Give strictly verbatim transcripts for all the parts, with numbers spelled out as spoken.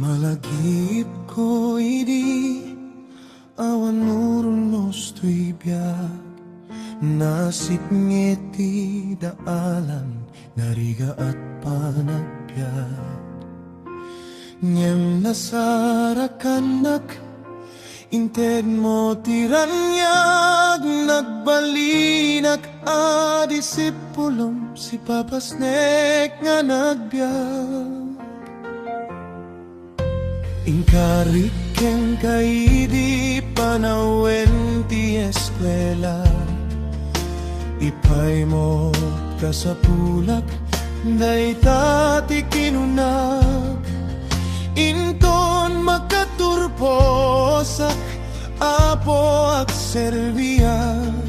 Malagipko idi awan urnos toy biag, nasipnget ti daalan, narigaat panagbiag. Ngem nasarakannak, intedmo ti raniag, nagbalinak a disipulom, sipapasnek nga nagbiag. Inkarik kenka idi panawen ti eskuela, ipaymo kasapulak dayta ti kinunak. Inton makaturposak, Apo, agserbiak,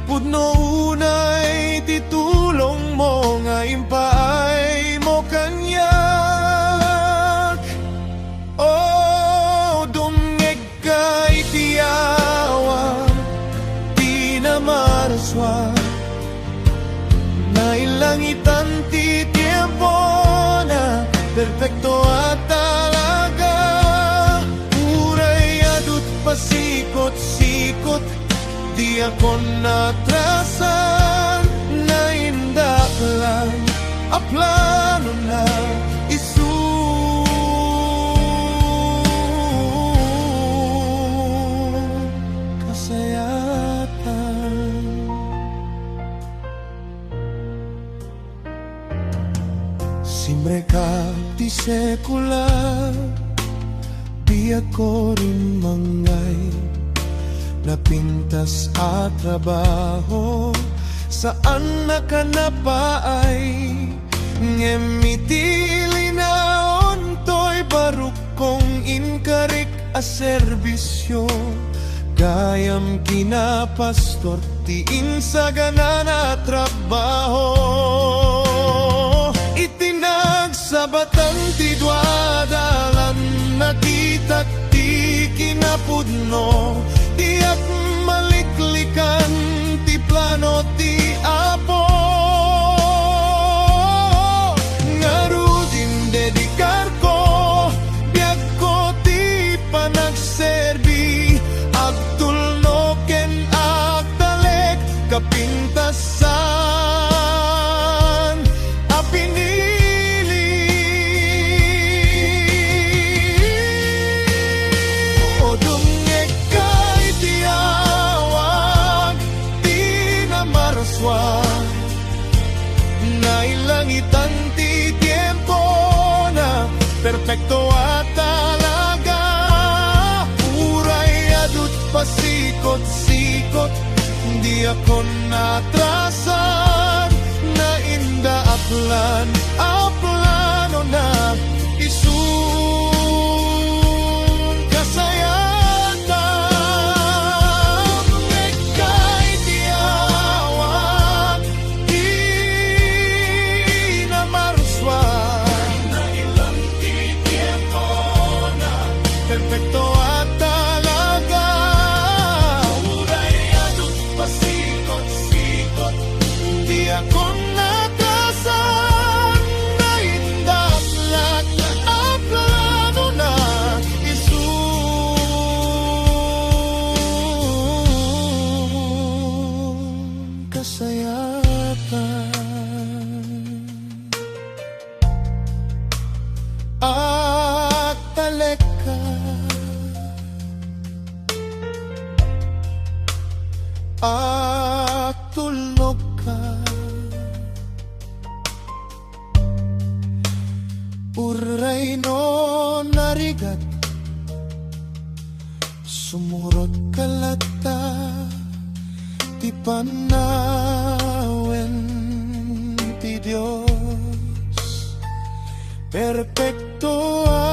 pudno unay ti tulongmo nga impaaymo kaniak. O, dumngegka iti awag ti Namarsua. Nailangitan ti tiempona, perfekto a talaga. Uray adu't pasikot-sikot, diakon naatrasan, naindaklan a planona, isu kasayatan. Simrekak ti sekula, diakon rimmangnay. Napintas a trabaho, saan a kanapaay. Ngem iti linaon toy barukong inkarik a serbisio, gayam kinapastor ti insaganana a trabaho. Iti nagsabatan ti dua a dalan, nakitak ti kinapudno, ti agmaliklikan ti plano ti Apo. Ngarud, indedikarko, biagko ti panagserbi, agtulno ken agtalek, kapintasan a pinili. O, dumngegka iti awag ti Namarsua. Nailangitan ti tiempona, perfekto a talaga. Uray adu't pasikot-sikot, diakon naatrasan, nainda a plan, a planona, isun kasayatan. Dumngegka iti awag ti Namarsua. Nailangitan ti tiempona, perfekto a talaga. Uray adu't pasikot-sikot, diakon naatrasan, nainda a plan, a planona, isun kasayatan. Agtalekka, agtulnogka, uray no narigat, sumurotka latta ti panawen ti Dios. Perpekto a